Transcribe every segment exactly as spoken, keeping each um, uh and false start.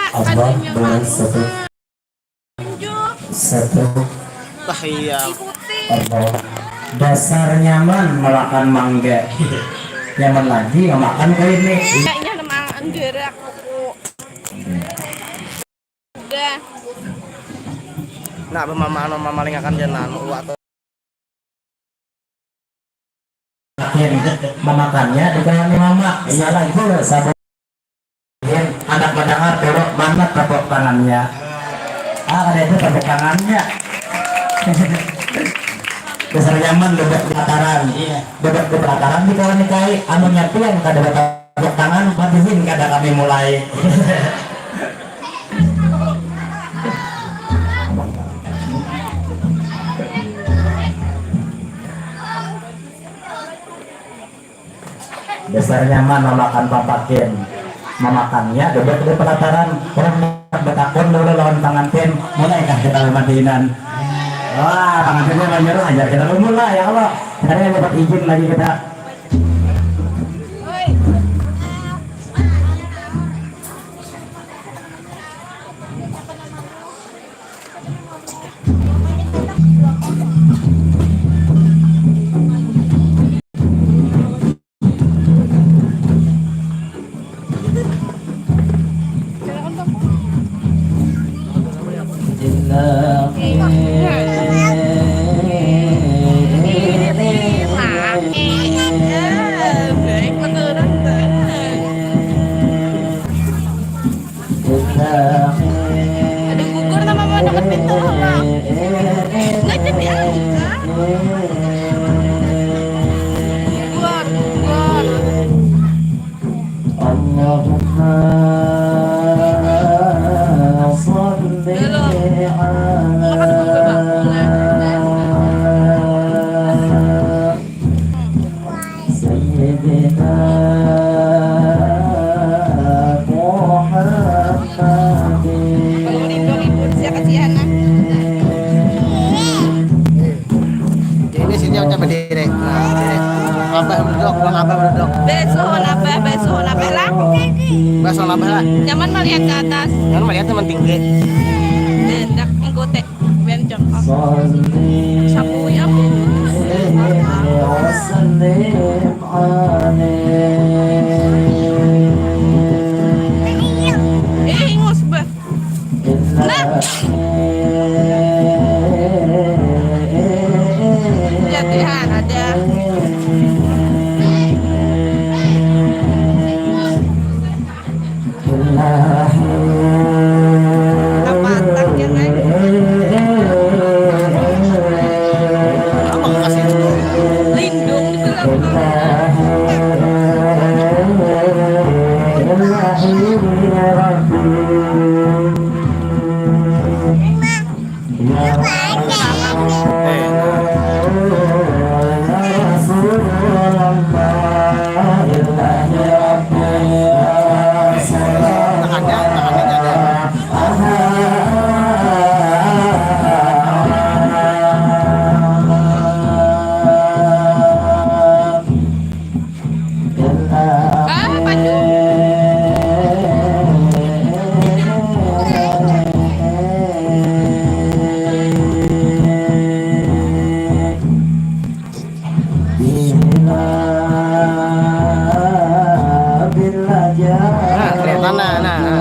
Allah, belum satu. Satu. Tah iya. Allah. Dasar nyaman memakan mangga. Nyaman lagi memakan kau ini. Kayaknya nama anggerak kuku. Udah. Nah, bemama anu mamalingakan jalan uwa tuh. Makin memakannya dikalani mama. Salah juga sabar. Anak mendengar dulu mana tepuk tangannya. Ah, ada itu tepuk tangannya. Dasar nyaman bebek pelataran. Iya. Bebek di pelataran dikalani kai. Amunnya pian kada dapat tepuk tangan, matihin kada kami mulai. Dasar nyaman memakan papakin. Memakannya duduk di pelataran. Orang betakun dulu lawan pengantin, mulai kah kita madinan? Wah, pengantinnya menyuruh ajar kita dulu lah ya Allah. Kita dapat izin lagi kita. Ada gugur nama mau deket pintu rumah. Nggak jadi aja. Gugur, gugur. Allahumma salli ala Sayyidina Muhammadin. Ini sini udah berdiri. Nah, berdiri. Abah berdok, bang abah berdok. Beso nabah, beso nabah lah. Beso nabah lah. Nyaman melihat ke atas. Nyaman melihat teman tinggi. Dendak menggotek. Sapu ya. Eh, ingus bah. Nah. Latihan ada. Lindung di belakang. Nah, kelihatan nah, nah, nah.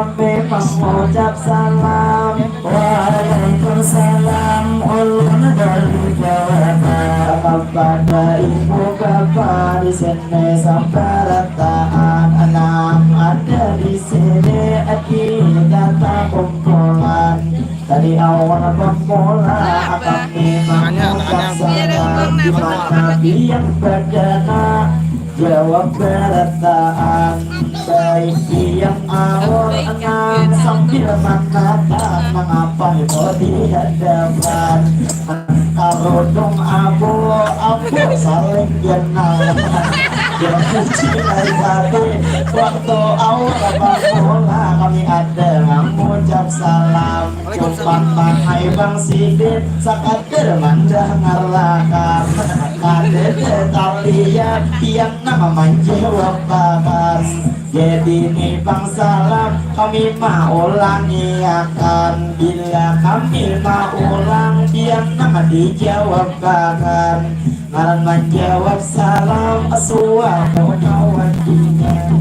Kami mangucap salam. Waalaikumsalam. Ulun dari Jawa Barat. Kepada ibu bapa di sini sabarataan nang ada di sini kita kumpulan. Dari awal bermula kami mangucap salam di mana biang perdana jawab berataan baik biang awal enam sambil menatap mengapa itu di hadapan kerudung abu abu saling kenal. Jadi waktu awal bermula kami ada mengucap salam. Cuman pakai bang sidin sakadar mandangarlakan. Kada talian pian nang manjawabakan. Jadi ni bang salam kami maulangiakan. Bila kami maulang pian nang dijawabakan. Ngaran manjawab salam suatu kawajiban.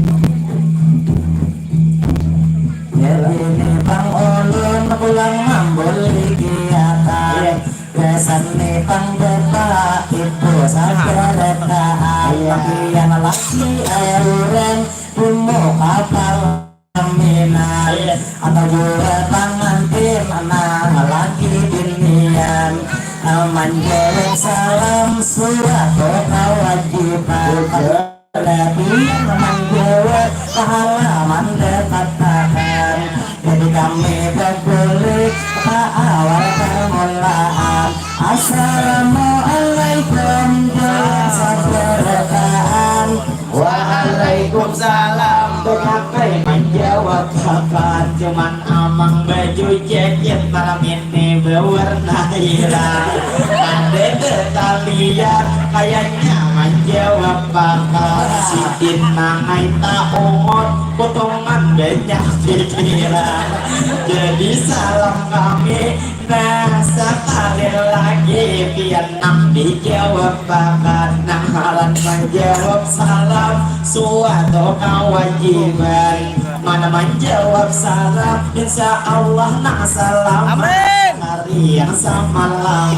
Jadi ni bang ulun pulang mambuli kiatan. Gasan ni bang bapa ibu sabarataan. Bagian laki urang di muka pelaminan atau jua pangantin nang laki binian. Manjawab salam suatu kawajiban. Berarti manjawab pahala mandapatakan. Jadi kami babulik ka awal permulaan. Assalamualaikum jawab sabarataan. Waalaikumsalam. Banyak ai manjawabakan. Cuman amang baju jaket malam ini bawarna hilang. Ada talian kayaknya manjawabakan. Sidin mangai taungut potongan banyak pikiran. Jadi salam kami, nah sakali lagi pian nang dijawabakan. Nang ngaran manjawab salam suatu kawajiban. Mana manjawab salam insya Allah nang salam. Amin. Yang samalam.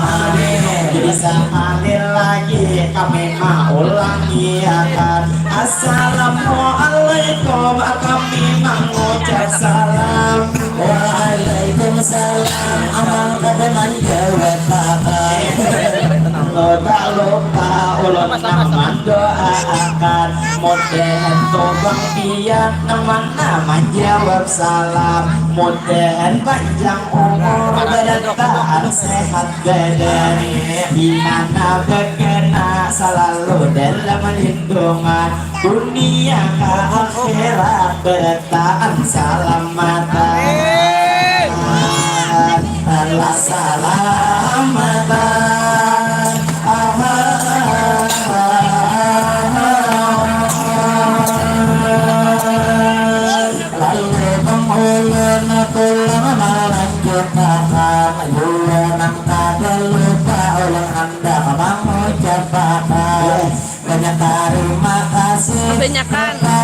Jadi sakali lagi kami maulangiakan. Assalamualaikum kami mangucap salam. Waalaikumsalam. Amang kada manjawab apa. Lo tak lupa ulun nang mandoaakan. Mudahan tobang pian nang mana manjawab salam. Mudahan panjang umur barataan sehat badan. Di mana bakana salalu dalam lindungan. Dunia ka akhirat barataan salamatan. Salamatan. Lalu pang ulun pulang malanjutakan jua nang kada lupa ulun handak mangucapakan banyak tarima kasih kepada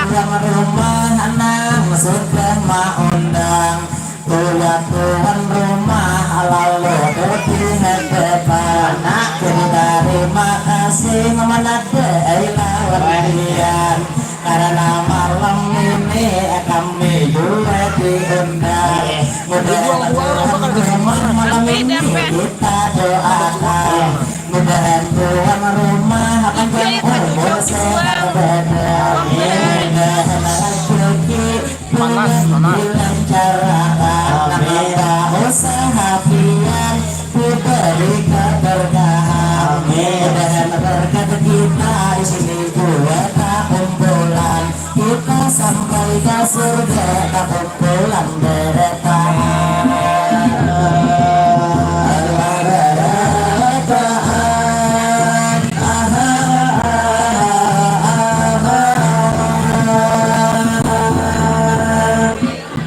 tuan rumah nang sudah maundang. Tuan rumah lalu putih hebat. Jadi tarima kasih memenat ai lawan pian karena malam ini kami juga diundang. Mudah-mudahan malam ini kita doakan mudahan tuan rumah panjang umur sehat badan mudahan rezeki Panas, panas. Dilancarkan nambah usaha pian diberi keberkahan. Amin. Mudahan berkat kita di sini juga tak kumpulan. Kita sampai ke surga tak kumpulan bertahan. Bertahan.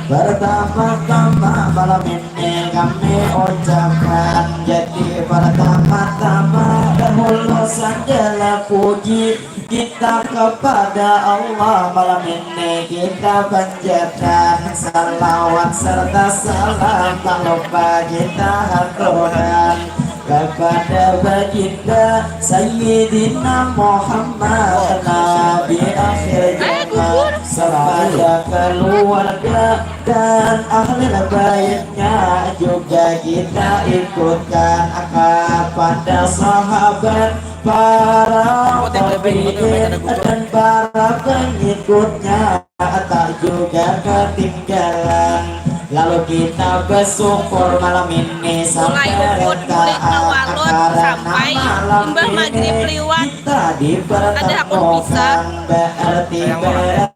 Pertama-tama malam ini kami ucapkan jadi pertama-tama dahulu saja Puji kita kepada Allah, malam ini kita panjatkan salawat serta salam, tak lupa kita haturkan kepada baginda Sayyidina Muhammad, Nabi akhir zaman, kepada keluarga dan ahli baitnya juga kita ikutkan, kepada sahabat, para tabi'in dan para pengikutnya tak juga ketinggalan. Lalu kita bersyukur malam ini sampai retaat, karena malam ini kita dipertemukan, berarti bertaat.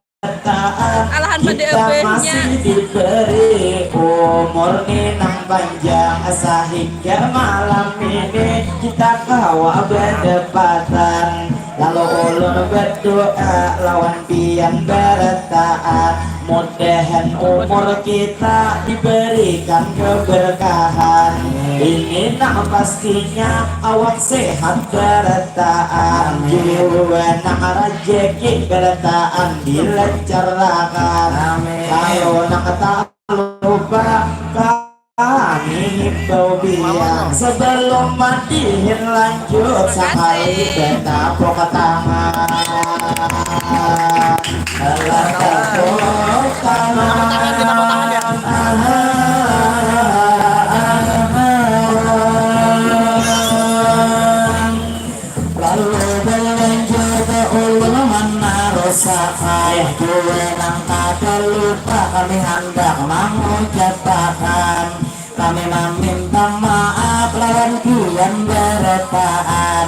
Kita masih diberi umur ni nang panjang, sahingga malam ini kita kawa badapatan. Lalu ulun berdoa lawan pian bertaat, mudahan umur kita diberikan keberkahan. Ini nang pastinya, awak sehat bertaat, jiwa nang rajaki bertaat dilancarkan. Kalau nang tak lupa, kami himbau pian sebelum madihin lanjut sakali betapuk tangan. Lah, tepuk tangan. Lalu balanjur ka ulun manarusakan, kue nang kada lupa kami handak mangucapakan, kami maminta maaf lawan pian barataan.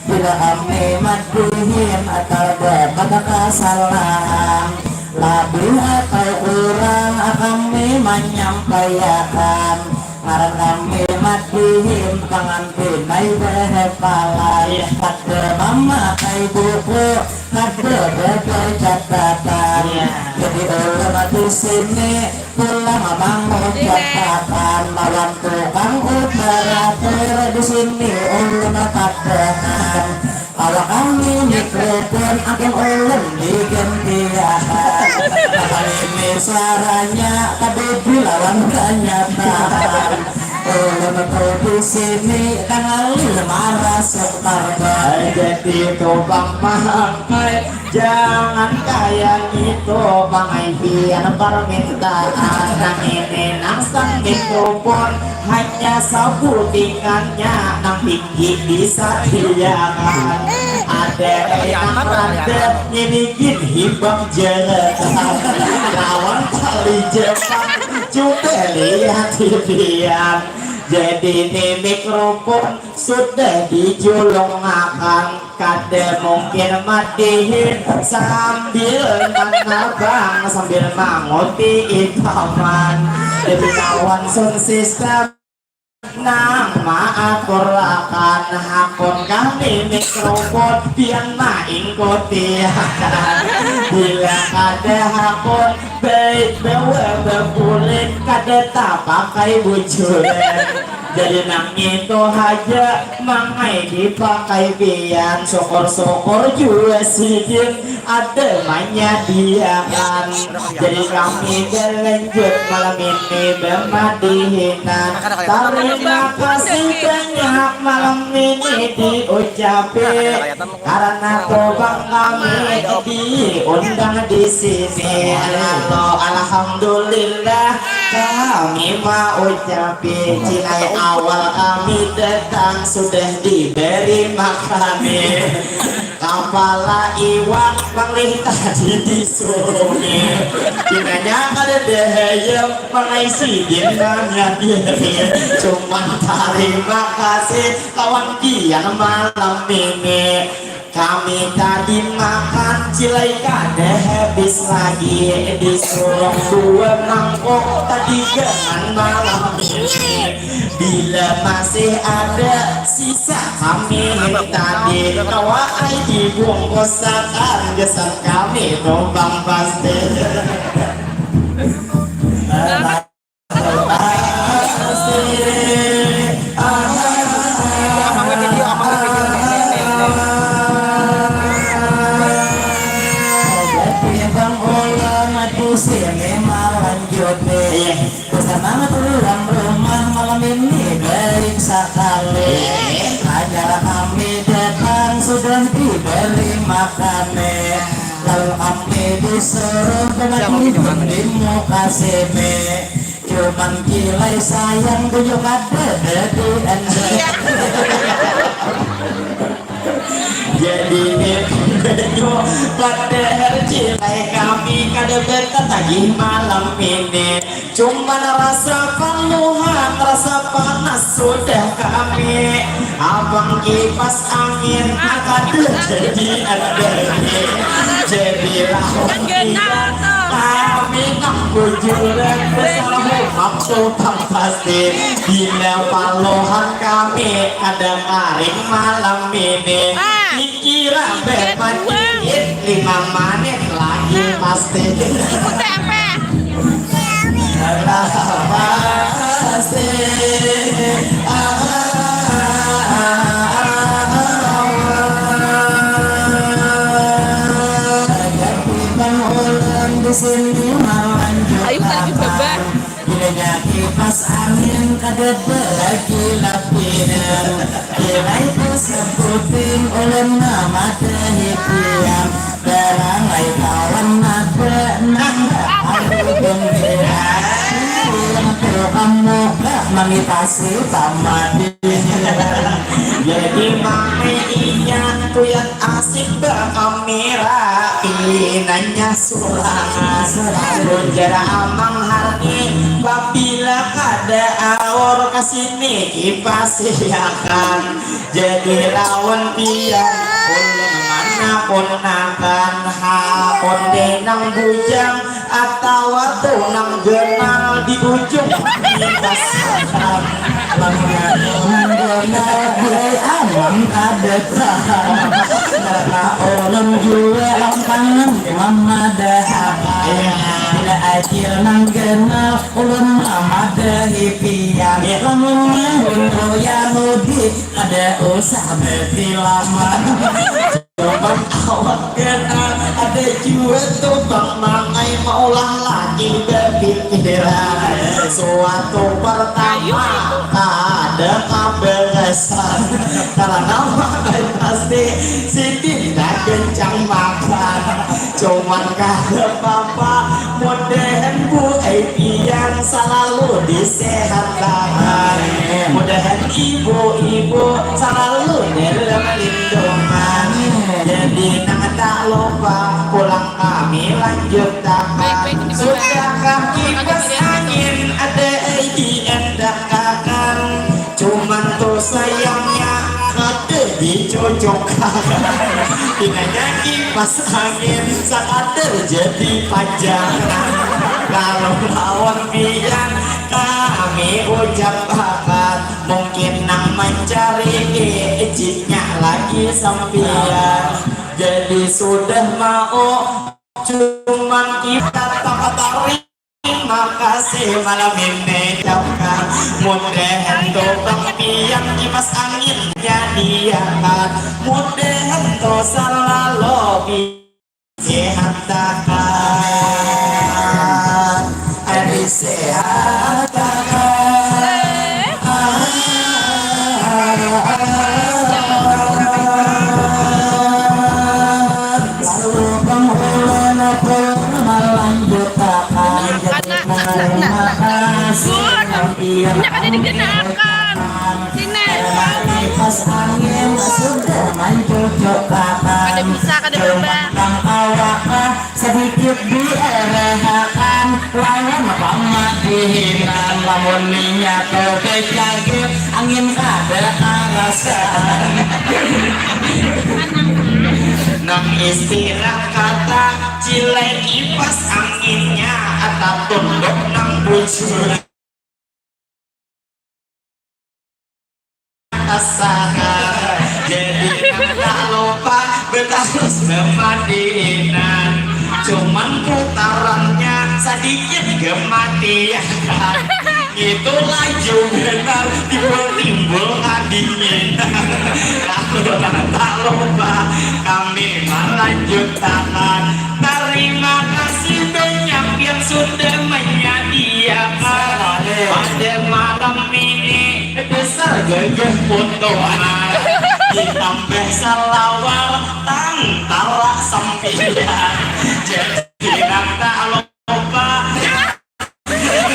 Bila kami madihin tardapat kasalahan, labih atau kurang kami manyampaiakan. Ngaran kami madihin pangantin ai bahafalan. Kada mamakai buku, kada babaca catatan. Jadi ulun di sini pulang mangucapakan lawan tukang operator di sini ulun padahan. Awak kami mikrofon akan ulun digantiakan. Apa ini suaranya kadudi lawan kanyataan. Ulun tu di sini tangalih marasuk tarban. Jadi tu pang mangkai, jangan kaya ngitu, pangaipian parmintaan. Nang ini nang sangit rupun, hanya sabutingannya nang tinggi disatiakan. Ada nang rada ngini gin hibak jelekan lawan tali Jepang. Cuba lihat pian. Jadi ni mikrofon sudah dijulungakan, kada mungkin madihin sambil manabang, sambil manguti ipaman. Jadi lawan sound system nang maaturakan, hakun kami mikrofon pian maingkutiakan. Bila kada hakun, baik bawa bapulik, kada tapakai bujuran. Jadi nang ngitu haja mangai dipakai pian. Syukur-syukur jua sidin ada manyadiakan. Jadi kami balanjut malam ini bamadihinan. Tarima kasih banyak malam ini diucapi. Karena tobang kami diundang di sini. Lalu alhamdulillah kami maucapi cilai awal kami datang sudah diberi makani. Kapala iwak pelih tadi disurungi. Pinanya kada dahayam mangaisi dinanya diri. Cuman tarima kasih lawan pian malam ini. Kami tadi makan cilai kada habis lagi, disurung dua mangkuk tadi gangan malam ini. Bila masih ada sisa kami tadi, kawa ai dibungkusakan gasan kami tumpang pasti. makane. Lalu kami disuruh bagi di muka sini. Cuman kilai sayang tujuh kada jadi anda. Jadi itu padahal cilai kami kada bertetagih malam ini. Cuman rasa panuhan, rasa panas sudah kami. Abang kipas angin kada jadi ada. Jadi lawan kami nang bujur. Salah waktu pasti bila paluhan kami ada karing malam ini. Kira bermatiin lima menit lagi pasti. Pasti. Di sini malam. Ayo, kita coba. Bilanya kipas angin kadada lagi lapihan. Bilai ku sebuting ulun mamadahi pian. Barang ai kawan ada nang baharu gembira. Yang terkamu gak mangitasi sama diri. Jadi mami iya tuyat asik bakamira. Pinanya surangan. Bunjar amang hari babila kada aur kasini kipasiakan. Jadi lawan pian ulun mana ponakan ha konde nang bujang atawa tu nang ganal di ujung kipas. Lamun nang ganal gue amang kada tahan. Karena ulun jua ampangan mamadahakan. Bila acil nang ganal ulun mamadahi pian. Lamun nang Yahudi kada usah berdilaman. Cuman awak ganal ada jua tu bang mangai maulah lagi bapikiran. Suatu pertama kada kaberesan karena mangai pasti sidin dah kencang makan. Cuman kada papa, mudahan bu ai pian salalu disehatkan. Mudahan ibu-ibu salalu dalam lindungan. Jadi nang tak lupa pulang kami lanjutakan. Sudahkah kipas angin ada ai diendakakan? Cuman tu sayangnya kada dicocokakan. Pinanya kipas angin sakadar jadi panjang. Kalau lawan pian kami ucapakan mungkin nang mancari ijinnya lagi sampian. Jadi sudah mau cuman kita tak tarik. Terima kasih malam ini ucapkan. Mudahan tu bang pian kipas anginnya diakan. Mudahan tu salalu disehatakan. Disehatakan. Lalu pang ulun pun melanjutakan. Jadi terima kasih. Nya kada digenaakan. Sini. Pas angin sudah mancucuk papan. Kada bisa, kada berubah. Tang awak sedikit diarahakan lawan pamadihinan. Lamun ninya tu becagit angin kada karasan. Nang istilah kata cilai kipas anginnya ata tunduk nang bujur. Jadi tak lupa betarus kematinan. Cuman putarannya sedikit kematian. Itu laju benar timbul-timbul kadinginan. Lalu tak lupa kami melanjutkan. Terima kasih banyak yang sudah menyediakan pada malam ini. Dasar gagah potongan. Tambah salawar tantara sampiyan. Jadi nang tak lupa. Jangan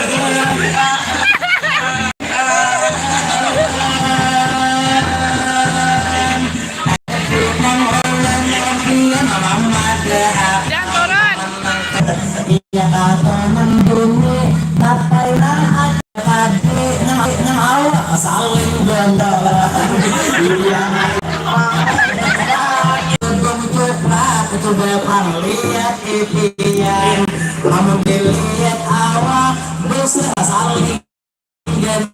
turun. Iya kata membumi, tapi nang ada tadi nang nang awak saling gondol. Iya. Untuk coba coba pang lihat ipian. Namun